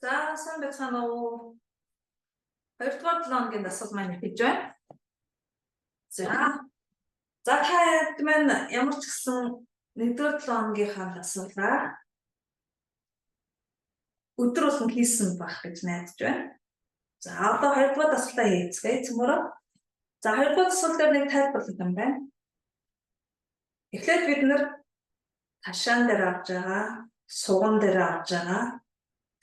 За, сайн байцгаана уу? 2 дугаар 7 хоногийн дасгал маань эхэлж байна. За. За, та хэд маань ямар ч гэсэн 1-р 7 хоногийнхаа дасгалаа өдөр болгон хийсэн байх гэж найдаж байна. За, одоо 2 дугаар дасгалаа хийцгээе цөмөрөө. За, 2 дугаар дасгал дээр нэг тайлбарлах юм байна. Эхлээд бид нэр ташаан дээр авч байгаа, суган дээр авч байгаа,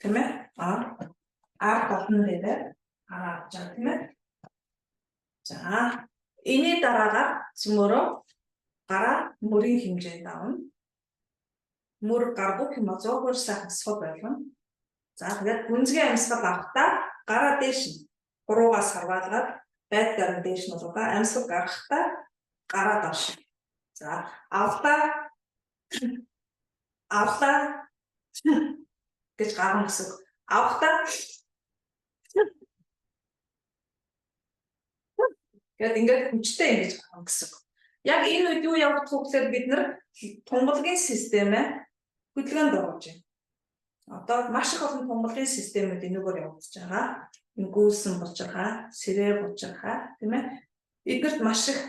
тийм ээ? Ар болон дээр авч байгаа, тийм ээ? За, энэний дараагаар цөмөрөө гараа мөрийн хэмжээнд авна. Мөр гар бүх юм зөөгөр сайхан суу байлгана. За, тэгээд гүнзгий амьсгал авахдаа гараа дээш нь хуруугаас харваалгаад байдгаар нь дээш нь болгоо, амьсгал гаргахдаа гараа доош. За, авлаа, авлаа гэж гарна гэсэн. Авахдаа гээд ингээд хүчтэй ингэж гарна гэсэн. Яг энэ үед юу явагдах вэ гэхээр бид нар тунгалгийн системээ хөдөлгөөнд оруулж байна. Одоо маш их олон тунгалгийн системүүд энүүгээр явагдаж байгаа. Энэ гүйсэн булчирхай, сэрээ булчирхай, тийм ээ. Эднэрт маш их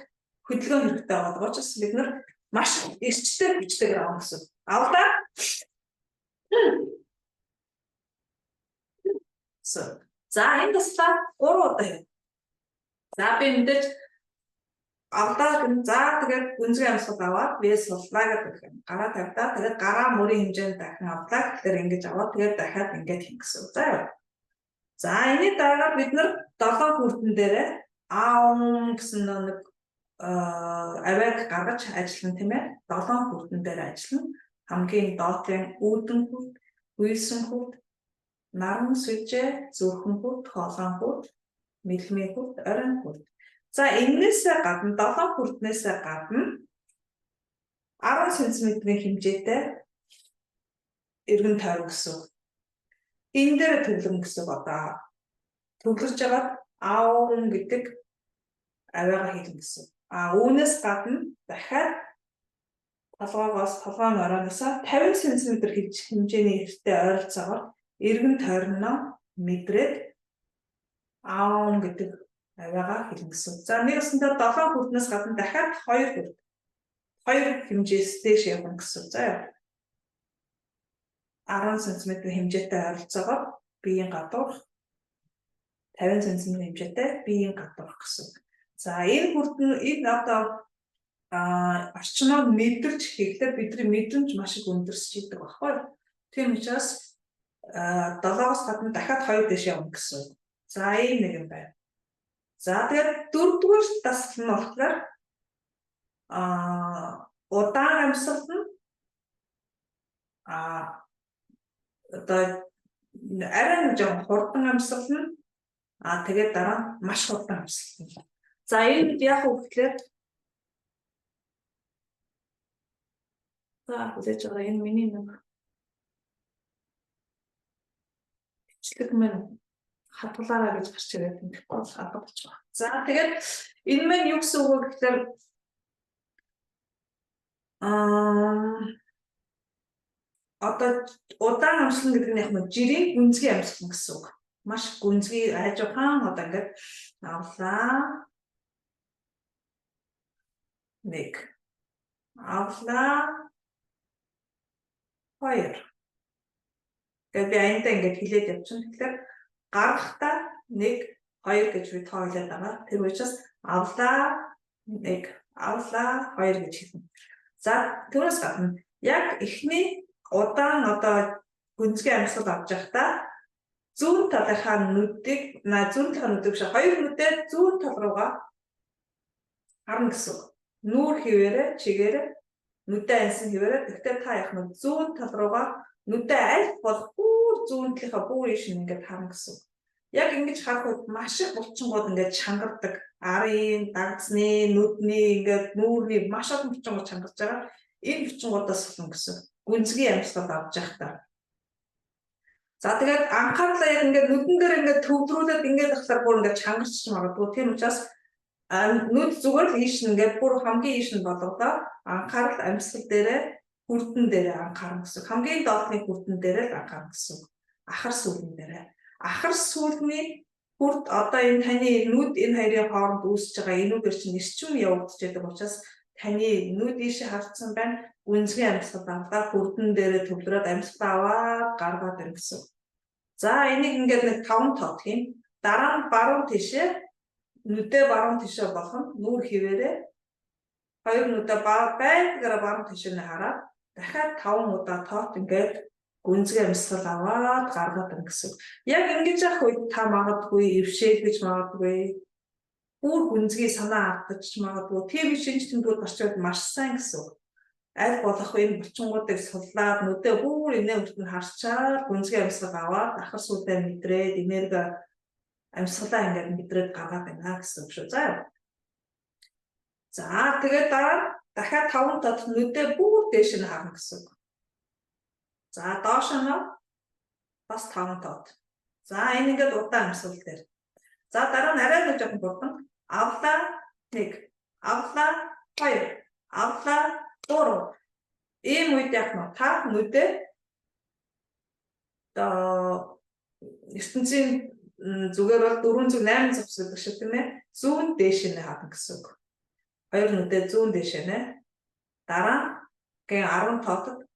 хөдөлгөөн хэрэгтэй байгаа учраас бид нар маш эрчтэй хүчтэйгээр авна гэсэн. Авлаа. За, энэ туслаа 3 удаа хий. За, би мэдээж авлаа гэн. За, тэгээд гүнзгий амьсгал аваад би суллаа гэдэг юм. Гараа тавьдаа, тэгээд гараа мөрийн хэмжээнд дахин авлаа гэхээр ингэж аваад, тэгээд дахиад ингэж хийнэ гэсэн. За яа. За, энэний дараа бид нар 7 хүрдэн дээрээ аун гэсэн нэг авиаг гаргаж ажиллана, тийм ээ. 7 хүрдэн дээр ажиллана. Хамгийн доотлын үүдэн хүрд, гүйсэн хүрд, наран сүжээ, зүрхэн хүрд, хоолойн хүрд, мэлмийн хүрд, оройн хүрд. За, энэнээсээ гадна, 7 хүрднээсээ гадна 10 см-ийн хэмжээтэй эргэн тойрон гэсэн. Энэ дээр төвлөрнө гэсэн. Одоо төвлөрж байгаа аун гэдэг авиагаа хийлнэ гэсэн. А үүнээс гадна дахиад толгоогоос, толгойн оройноос 50 см хэмжээний эрттэй ойролцоогоор эргэн тойрноо мэдрээд аун гэдэг авиагаа хэлнэ гэсэн. За, нэг өсөндөө 7 хүрднээс гадна дахиад 2 хүрд. 2 хэмжээс дээш явна гэсэн. За яа. 10 см хэмжээтэй ойролцоогоор биеийн гадуурх, 50 см хэмжээтэй биеийн гадуурх гэсэн. За, энэ хүрд нь энэ одоо орчноо мэдэрч хийхдээ бидний мэдрэмж маш их өндөрсөж идэг байхгүй. Тийм учраас 7-оос гадна дахиад 2 дээш явна гэсэн. За, ийм нэг юм байна. За, тэгээд дөрөвдүгээр дасгал нь болохоор удаан амьсгал нь одоо арай нэг жоохон хурдан амьсгал нь, тэгээд дараа нь маш хурдан амьсгал нь. За, энэ яг вэ гэхээр, за, хүлээж байгаа энэ миний нэг бичлэг маань хадгалаарай гэж гарч ирээд тэгэхгүй бол алга болчих байна. За, тэгээд энэ маань юу гэсэн үг вэ гэхээр одоо удаан амьсгал гэдэг нь яг нь жирийн гүнзгий амьсгал гэсэн үг. Маш гүнзгий айжуухан одоо ингээд авлаа. 1, авлаа. 2. Тэгээд би аяндаа ингээд хэлээд явчихна. Тэгэхээр гаргахдаа 1, 2 гэж би тоо хэлээд байгаа. Тэр учраас авлаа 1, авлаа 2 гэж хэлнэ. За, түүнээс гадна яг эхний удаан одоо гүнзгий амьсгал авч явахдаа зүүн талынхаа нүдийг, зүүн талынхаа нүдийг биш, хоёр нүдээ зүүн тал руугаа харна гэсэн үг. Нүүр хിവэрэ чигээрээ нүдээ ансан хിവэрэ, гэхдээ та яг нь зүүн тал руугаа нүдээ аль болох бүр зүүн талынхаа бүр ийш нь ингээд харна гэсэн үг. Яг ингэж харах үед маш их булчингууд ингээд чангардаг. Арын, дагцны, нүдний, ингээд нүүрний маш олон булчингууд чангарч байгаа. Энэ булчингуудаас сулна гэсэн. Гүнзгий амьсгал авч явахдаа. За, тэгээд анхаарлаа яг ингээд нүдэн дээр ингээд төвлөрүүлээд ингээд ахлаар бүр ингээд чангарч магадгүй. Тийм учраас нүд зүгээр л ийш нь ингээд бүр хамгийн ийш нь болгодоо анхаарал амьсгал дээрээ, хүрдэн дээрээ анхаарна гэсэн. Хамгийн доотлын хүрдэн дээрээ л анхаарна гэсэн. Ахар сүүлэн дээрээ. Ахар сүүлний хүрд одоо энэ таны нүд энэ хоёрын хооронд үүсэж байгаа энүүгээр чинь эрчим явагдаж байдаг учраас таны нүд ийшээ харцсан байна. Гүнзгий амьсгал авлаа, хүрдэн дээрээ төвлөрөөд амьсгал аваад гаргаад байна гэсэн. За энийг ингээд нэг 5 тоо тийм. Дараа нь баруун тишээ нүдээ баруун тишээ болгоно. Нүүр хിവэрээ хоёр нүдээ байдгаараа баруун тишээ нь хараад дахиад 5 удаа тоот ингээд гүнзгий амьсгал аваад гаргаад байна гэсэн. Яг ингэж явах үед та магадгүй эвшээл гэж магадгүй бүр гүнзгий санаа алдаж магадгүй тийм шинж тэмдгүүд гарч ирээд маш сайн гэсэн. Аль болох энэ булчингуудыг суллаад нүдээ бүр инээ хүртэл харчаад гүнзгий амьсгал аваад ахар сүйдээ мэдрээд энерги амьсгалаа ингээд мэдрээд гаргаад байна гэсэн үг шүү. За. За тэгээд дараа нь дахиад 5 тод нүдээ бүр дээш нь харна гэсэн үг. За доош нь бас 5 тод. За энэ ингээд удаан амьсгал дээр. За дараа нь арай нэг жоохон бурдан авлаа 1, авлаа 2, авлаа 3. Ийм үед яах нь та нүдээ одоо ертөнцийн зүгээр бол 408 зовс гэдэг шиг тийм ээ. Зүүн дээш нь харна гэсэн үг. Хоёр нүдээ зүүн дээш нэ. Дараа нь гэн 10 тоотод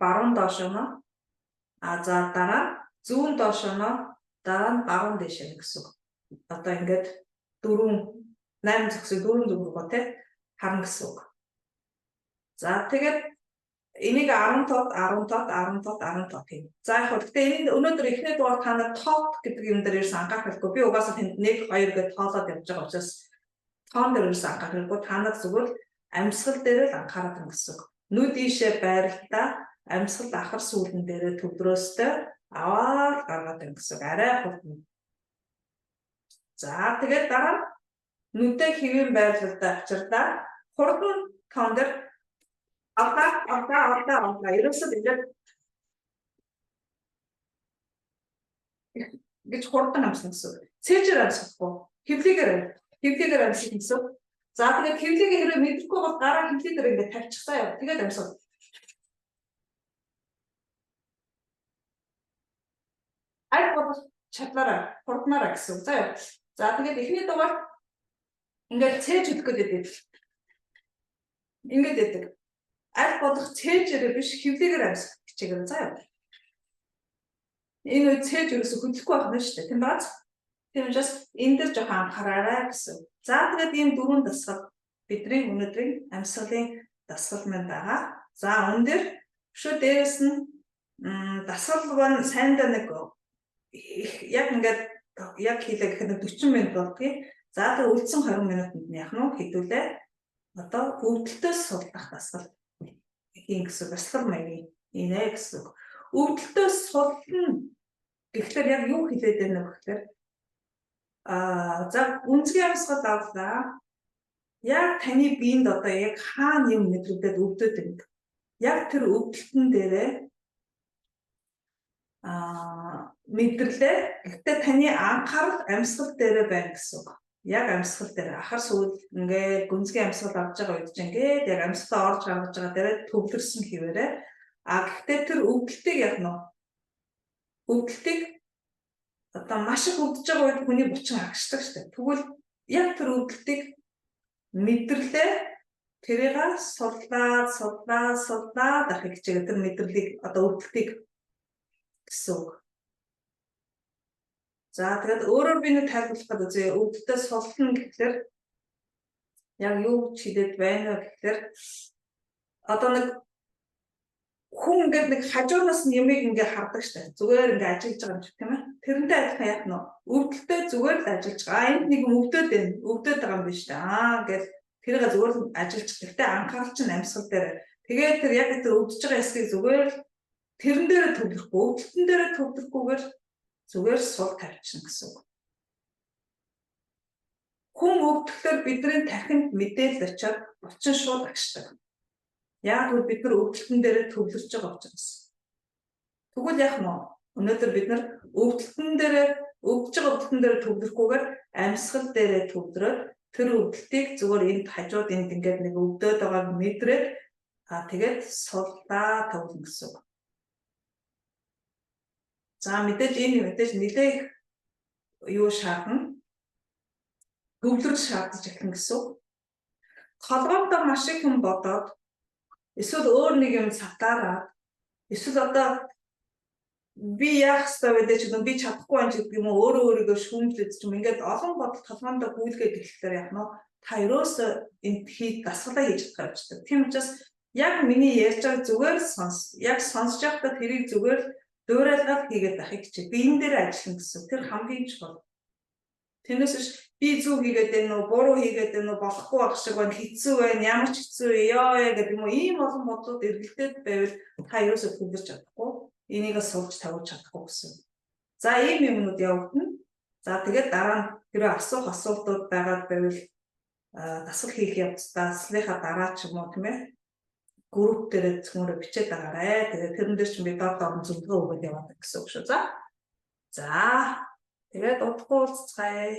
баруун доош нь а за дараа нь зүүн доош нь дараа нь баруун дээш нь гэсэн үг. Одоо ингээд 4 8 зөксөй 4 зүг рүү тий харна гэсэн үг. За тэгээд энийг 10 тод 10 тод 10 тод 10 тод тийм. За яг хөө гэхдээ энэ өнөөдөр эхний дугаар та нар тод гэдэг юм дээр ерөөс анхаарах хэрэггүй. Би угаасаа тэнд 1 2 гэж тоолоод явж байгаа учраас тоон дээр ерөөс анхаарах хэрэггүй. Та нар зүгээр л амьсгал дээр л анхаарат юм гэсэн үг. Нүд ийшээ байралтаа амьсгал ахар сүүлэн дээрээ төвлөрөөстэй аваад гаргаад байна гэсэн үг. Арай хурдан. За тэгээд дараа нь нүдээ хэвийн байрлалдаа авчирлаа. Хурдан тоон дээр авлаа, авлаа, авлаа, авлаа. Ерөөсөө тэгээд гэж хурдан амьсна гэсэн үг. Цээжээр амьсгахгүй. Хөвлөгээр хөвлөгээр амьсгах гэсэн үг. За тэгээд хөвлөгийг хэрвээ мэдрэхгүй бол гараа хөвлөг дээр ингээд тавьчихсан яа. Тэгээд амьсгал. Аль болох чадлаараа хурднаараа гэсэн үг. За яа. За тэгээд эхний дугаар ингээд цээж өгөх гээд байдаг. Ингээд байдаг. Аль болох цээжээрээ биш хөвлөгээр амьсгах хичээгээр заа яа. Энэ үед цээж ерөөсө хөдлөхгүй байх нь шүү дээ. Тийм бааз. Тийм учраас энэ дээр жоохон анхаараарай гэсэн. За тэгээд ийм дөрвөн дасгал бидний өнөөдрийн амьсгалын дасгал маань байгаа. За үүн дээр шүү дээрэс нь дасгал маань сайндаа нэг яг ингээд яг хийлээ гэхэд 40 минут болдгийг. За тэр үлдсэн 20 минутанд нь яах нь хэдүүлээ. Одоо өвдөлтөөс суллах дасгал хийн гэсэн бясалгал маягийн инэ гэсэн үг. Өвдөлтөөс суллна гэхлээр яг юу хэлээд байна вэ гэхлээр за гүнзгий амьсгал авлаа. Яг таны биед одоо яг хаана юм мэдрэгдээд өвдөд байна. Яг тэр өвдөлтөн дээрээ мэдэрлээ. Гэхдээ таны анхаарал амьсгал дээрээ байна гэсэн үг. Яг амьсгал дээр ахар сүүл ингээд гүнзгий амьсгал авч байгаа үед чинь ингээд яг амьсгалаа орж гаргаж байгаа дээрээ төвлөрсөн хэвээрээ. А гэхдээ тэр өвдөлтийг яг нөө өвдөлтийг одоо маш их өвдөж байгаа үед хүний булчин агшдаг шүү дээ. Тэгвэл яг тэр өвдөлтийг мэдэрлээ. Тэрийг суллаад суллаад суллаад ахыг хичээгээ тэр мэдрэлийг одоо өвдөлтийг гэсэн үг. За тэгээд өөрөөр би нэг тайлбарлах гээд үзье. Өвдөлтөө суллана гэхлээр яг юу ч хэлээд байна вэ гэхлээр одоо нэг хүн ингээд нэг хажуунаас нь юмыг ингээд хардаг штэ. Зүгээр ингээд ажиллаж байгаа юм шиг тийм ээ. Тэрнтэй адилхан яах нь өвдөлтөө зүгээр л ажиллаж байгаа. Энд нэг юм өвдөд байна. Өвдөд байгаа юм биш үү? Аа гэл тэрийг зүгээр л ажиллаж. Гэхдээ анхаарал чинь амьсгал дээр. Тэгээд тэр яг тэр өвдөж байгаа хэсгийг зүгээр л тэрэн дээрээ төвлөрөхгүй, өвдөлтөн дээрээ төвлөрөхгүйгээр зүгээр сул тавьчихна гэсэн үг. Хүн өвдөхлөөр бидний тархинд мэдээлэл очиод булчин шууд агшдаг. Яг гэвэл бид нар өвдөлтөн дээрээ төвлөрч байгаа учраас. Тэгвэл яах нь вэ? Өнөөдөр бид нар өвдөлтөн дээрээ өвдөж байгаа өвдөлтөн дээрээ төвлөрөхгүйгээр амьсгал дээрээ төвлөрөөд тэр өвдөлтийг зүгээр энд хажууд энд ингээд нэг өвдөд байгааг мэдрээд тэгээд суллаа төвлөн гэсэн үг. За, мэдээж энэ мэдээж нэлээх юу шаардна. Төвлөрөл шаардаж эхэлнэ гэсэн үг. Толгойдоо маш их юм бодоод, эсвэл өөр нэг юм сатаараад, эсвэл одоо би яах ёстой вэ ч гэдэг, би чадахгүй байх гэдэг юм уу, өөрөө өөрийгөө шүүмжлээд ч юм, ингээд олон бодол толгойндоо гүйлгээд эхлэхээр яах нь, та ерөөсөө энэ хий дасгалаа хийж чадах явждаг. Тийм учраас яг миний ярьж байгааг зүгээр сонс. Яг сонсож байхдаа тэрийг зүгээр л дуурайлгаад хийгээд байхыг хичээ. Би энэ дээр ажиллана гэсэн. Тэр хамгийн чухал. Тэрнээс биш би зөв хийгээд байна уу, буруу хийгээд байна уу, болохгүй байх шиг байна, хэцүү байна, ямар ч хэцүү ёо яа гэдэг юм уу. Ийм олон бодлууд эргэлдээд байвал та ерөөсөө төвлөрч чадахгүй, энийг суулж тавьж чадахгүй гэсэн. За, ийм юмнууд явагдана. За, тэгээд дараа нь хэрвээ асуух асуултууд байгаад байвал дасгал хийх явцдаа, дасгалынхаа дараа ч юм уу, тийм ээ, групп дээр зөвхөн бичээд байгаарай. Тэгээд тэрэн дээр чинь би дор дор нь зөвлөгөө өгөөд яваад гэсэн үг шүү. За. За. Тэгээд удахгүй уулзацгаая.